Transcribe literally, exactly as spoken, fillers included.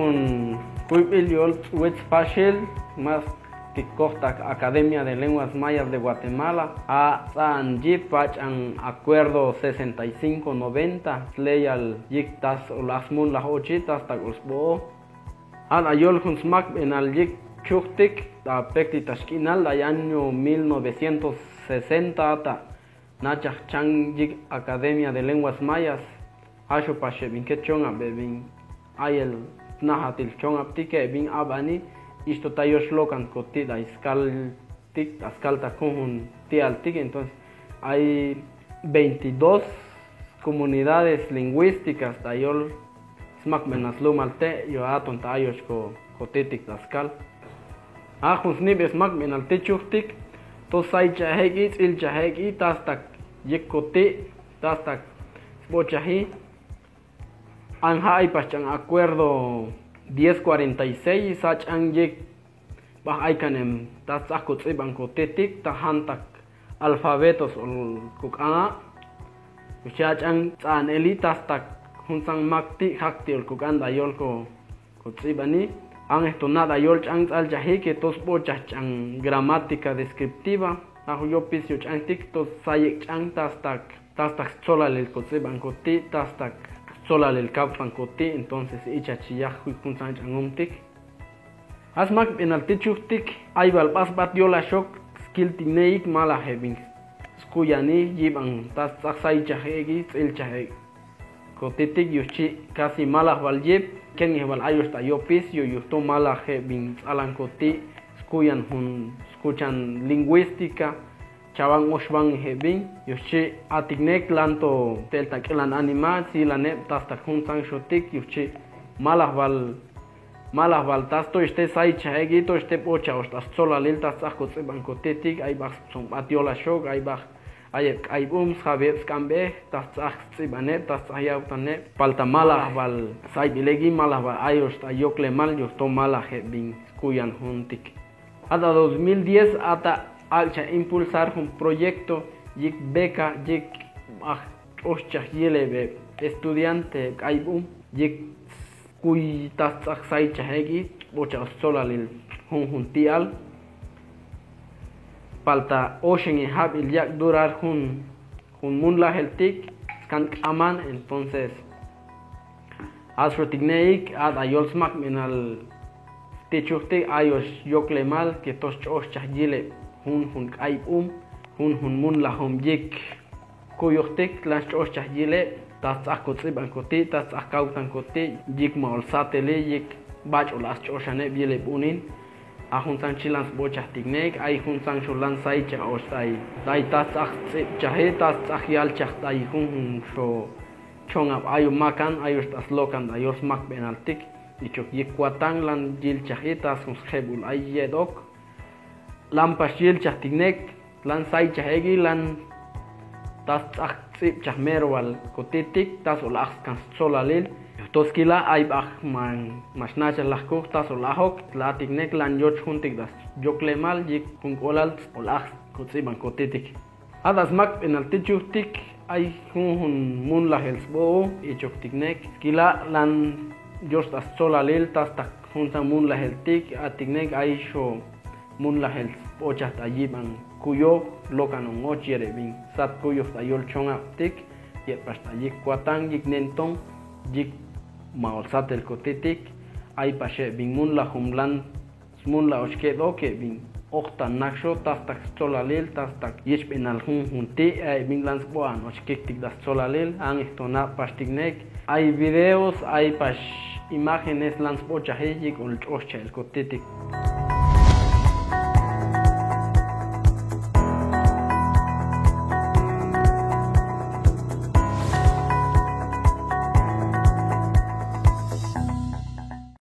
Jun kuibil yol ts'uwits paxil, mas tikoktak Academia de Lenguas Mayas de Guatemala, a ts'an yip ach'an acuerdo sesenta y cinco noventa, sleyal yik tas olak smunlaj ochi, tastak olsbo. Alta yol jun smakbenal yik chuktik, ta pekti tashk'inal, ta año mil novecientos sesenta ta. Nachak chang yik Academia de Lenguas Mayas, axopax ebin kechonga ebin ayel najatil chonga tik ebin abani, isto ta yox lokan koti ta iskaltik, ta skalta kujun tialtik, entonces hay veintidós comunidades lingüísticas ta yol smakbenal slumalte, yo aton ta ayox ko, kotitik ta skal. A jun snip smakbenal tichuktik, to saichajeki, ts'ilchajeki, tastak yik koti, tastak sbochaji. Anja aipax ch'an acuerdo diez cuarenta y seis, sa ch'an yik baj aikanem, tas ts'ak kots'iban kotitik, ta jantak alfabetos ol kok'ana. Uxia ch'an ts'an eli tastak junsan makti jakti ol kok'an ta yol ko, kots'ibani. Angesto nada yol ch'an ts'alchajiki to sbochaj ch'an gramática descriptiva. Aju yopisio ch'antik to sayek ch'an tastak, tastak stsolalil kots'iban koti, tastak stsolalil kautan koti, entonces icha chiyajuik junsan ch'anumtik. A smakbenal tichuktik, aibal basbat yola xhok, skiltik neik malaj ebin skuyani, yiban tas ts'ak saichajeki, ts'ilchajeki. Kotitik yuchi casi malaj bal yip, kengi bal ayox ta yopisio, yuj to malaj ebin ts'alan koti, skuyan jun skuchan lingüística, chaban oxban ebin, yuchi atik nek lanto telta k'elan anima, silaneb tastak junsan xotik, yuchi malaj bal Malaj bal tas to este saichajeki, to este bocha ox ta stsolalil, tas ts'ak kots'iban kotitik, aibaj stsombat yola xhok, aibaj ayeb k'aibum, sjabieb sk'ambej, tas ts'ak sts'ibaneb, tas ts'ak yautaneb. Palta malaj bal saibileki, malaj bal ayox ta yoklemal, yuj to malaj ebin skuyan juntik. Ata dos mil diez, ata akcha impulsar jun proyecto, yik beca, yik baj ch'oxchaj yileb estudiante k'aibum, yik kuy tas ts'ak saichajeki, bocha stsolalil jun jun tial. Palta oxengi jabil yak durar jun, jun munlajeltik, skan k'aman, entonces, axotik neik, ata yol smakbenal tichuktik, ayox yoklemal, que to sch'oxchaj yileb jun, jun k'aibum, jun, jun munlajum yik. Kuyuktik, lan sch'oxchaj yileb, tas ts'ak kots'iban koti, tas ts'ak kautan koti, yik maolsateli, yik bach'o la sch'oxaneb yileb unin. A junsan chi lan sbochajtik nek, ay junsan xho lan saichaj ox tai, tai tas ts'ak sts'ibchaji, tas ts'ak yalchaj tai jun, jun xho chongab ayu makan, ayox ta slokan ta yol smakbenaltik, ichuk yik kuatan lan yilchaji, tas jun sjebul ay yedok. Lan pax yilchajtik nek, lan saichajeki, lan tas ts'ak ts'ibchaj mero bal kotitik, tas olak skan stsolalil. Toskila aibaj man, maxnachalajkuj, tas olajok, latik nek lan yoch juntik tas yoklemal, yik jun k'olal olak kots'iban kotitik. Ata smakbenal tichuktik, ay jun, jun munlajel sbo, ichuktik nek. Skila lan yoch ta stsolalil, tas tak junsan munlajeltik, atik nek ay xho munlajel sbochaj ta yiban kuyok, lokan on och yerebin sat kuyok ta yol chongabtik, yet pax ta yik kuatan, yik nenton, yik maolsatel kotitik, ay pax ebin munlajum lan smunla och ked ok ebin oktan nakxo, tas tak stsolalil, tas tak yichbenal jun junti, a ebin lan sboan och kiktik ta stsolalil, an ekto nat paxtik nek. Ay videos, ay pax imágenes lan sbochaji yik ol ch'oxchajel kotitik.